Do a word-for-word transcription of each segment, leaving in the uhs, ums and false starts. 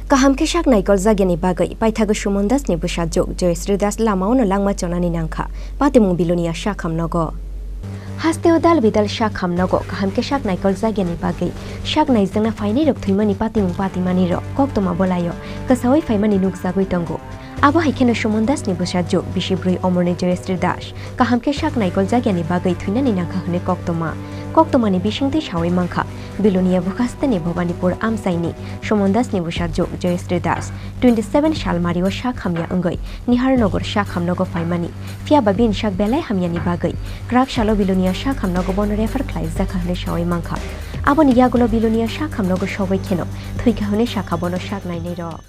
Kaham khe sak naikol jagyani bagwi paithago Suman Das ni bwsajwk Joyasri Das lamao no langma chonani nangkha patimung Bilonia sakham nogo. Hasteo dal bidal sakham nogo kaham khe sak naikol jagyani bagwi sak naijakna phainai rok thwimani patimung patimani rok koktwma bwlaio kwsaui phaimani nukjagwi tongo. Abo hai kheno Suman Das ni bwsajwk bisi bwrwi omorni Joyasri Das kaham khe sak naikol jagyani bagwi thwinani nangkha hwnwi koktwma. Koktwmani bisingtwi saui mankha, Bilonia bwkhasteni Bhobanipur amchaini Suman Das ni bwsajwk Joyasri Das twenty seven sal mario sak hamya wngwi Niharnagar sak hamnogo phaimani, phiyaba bini sak belai hamyani bagwi kwrak salo Bilonia sak hamnogo bono refer khlaijakha hwnwi saui mankha. Aboni yagulo Bilonia sak hamnogo sogwi kheno thwikha hwnwi sakha bono sak nainairok.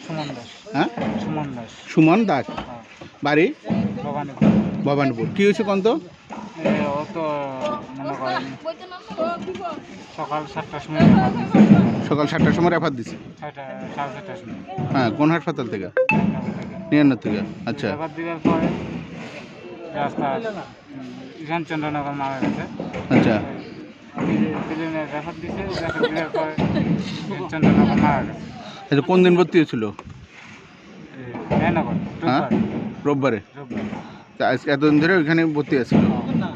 Suman দাস। হ্যাঁ? সুমন দাস। সুমন দাস। হ্যাঁ। বাড়ি? ভবানীপুর। ভবানীপুর। কি হয়েছে কোন তো? এ, ও তো মনে করেন সকাল সাতটার সময় রেফার দিছে। সকাল সাতটার সময় রেফার দিছে? ছয়টা, সাড়ে ছয়টার সময়। হ্যাঁ, কোন হাসপাতাল থেকে? নিয়ান্নর থেকে। নিয়ান্নর থেকে। আচ্ছা। রেফার দেওয়ার পরে রাস্তা, উম, ঈশান চন্দ্রনগর মারা গেছে। আচ্ছা। বিলে-, বিলেনে রেফার দিছে, রেফার দেওয়ার পরে চন্দ্রনগর মারা গেছে। আচ্ছা, কোন দিন ভর্তি হয়েছিল? এ, জয়নগর, হ্যাঁ? রোববার। রোববারে? রোববার। তা আজকে এতদিন ধরে ওইখানে ভর্তি আছে? হ্যাঁ।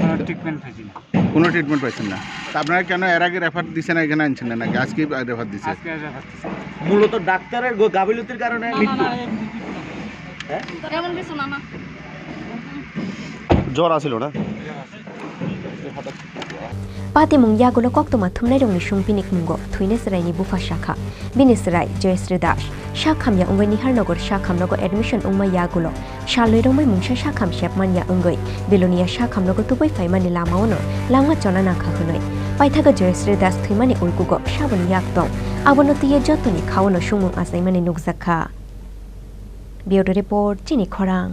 কোনো ট্রিটমেন্ট পাইছি না। কোনো ট্রিটমেন্ট পাইছেন না? তা আপনারা কেন এর আগে রেফার দিছে না, এখানে আনছেন না নাকি? আজকেই রেফার দিছে? আজকে রেফার দিছে। মূলত ডাক্তারের গ-, গাফিলতির কারণে মৃত্যু। হ্যাঁ? এমন কিছু না, না। জ্বর আছিল না? Patimung yagulo koktwma thumnairokni sungpini kmungo thwina chwraini bupha sakha. Bini chwrai Joyasri Das sak hamya wngwi Niharnagar sak hamnogo admission wngma yagulo salnwi romwi mungsa sak ham sep manya wngwi Bilonia sak hamnogo tubui phaimani lamaono langma chona nangkha hwnwi. Paithago Joyasri Das thwimani ulkugo saboni yak tong. Abono twiwi jotoni khaono sungmung achaimani nukjakha. Bureau Report, Chini Khorang.